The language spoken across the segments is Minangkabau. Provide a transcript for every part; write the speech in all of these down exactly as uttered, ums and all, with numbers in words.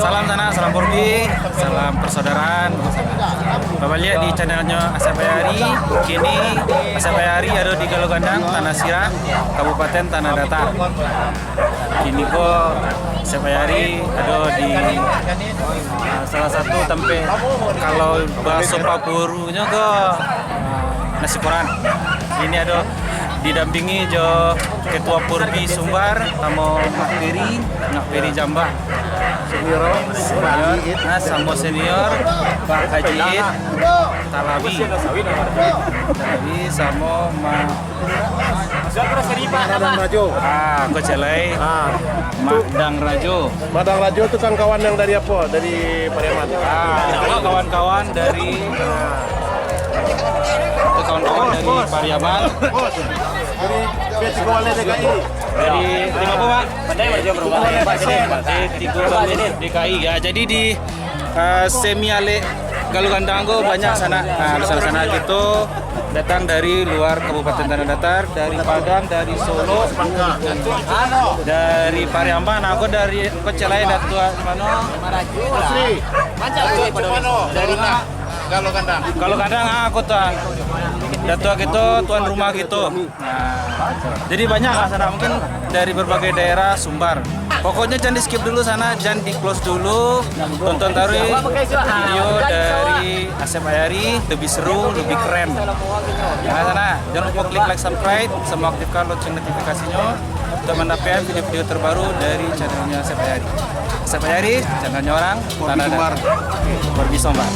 Salam sanak, salam Purbi, salam persaudaraan. Babaliak di channelnyo Asep Bayari. Kini Asep Bayari ado di Galuh Gandang, Tanah Sirah, Kabupaten Tanah Datar. Kini ko Asep Bayari ado di, ah, salah satu tampek, kalau bahaso Papurunyo ko, ah, nasi koran. Ini ado didampingi jo Ketua Purbi Sumbar, samo Mak Peri, Mak Peri Jambak. Senior, Mak Haji Id. Nah, samo senior, Pak Haji Id Talabi. Talabi samo Mak Madang Rajo. Ah, ko ciek lai. Ah. Madang Rajo. Madang Rajo tu kawan-kawan yang dari apo? Dari Pariaman. Ah, kawan-kawan dari, kawan-kawan dari Pariaman. Dari P tiga Wali D K I. Dari tim apo, Pak? Dari Tigo Wali D K I. Ya, jadi di, eh, semi alek Galuh Gandang ko banyak sanak, ah, sanak-sanak kito datang dari luar Kabupaten Tanah Datar, dari Padang, dari Solo, dari Pariaman. Nah, ko dari, ko ciek lai, Datuak mano? Asri. Dari Galuh Gandang, ah, ko tu, ah. Datuak kito, tuan rumah kito. Nah, jadi banyak lah sanak, mungkin dari berbagai daerah Sumbar. Pokoknyo jan di-skip dulu sanak, jan di-close dulu. Tonton taruih video dari Asep Ayari, lebih seru, lebih keren. Nah, sanak, jangan lupa klik like, subscribe, sama aktifkan lonceng notifikasinyo untuk mendapatkan video-video terbaru dari channelnya Asep Ayari. Asep Ayari, channelnya orang Tanah Datar. Purbi Sumbar.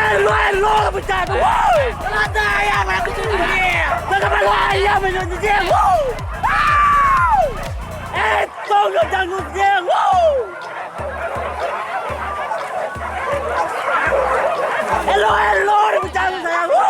Elo-elo lah pecah tu. Woo! Kalau ada ayam aku tu dia. Kalau ada ayam aku tu dia. Woo! Woo! Eh, tolong jangan dia. Woo! Elo-elo lah pecah tu sayang. Woo!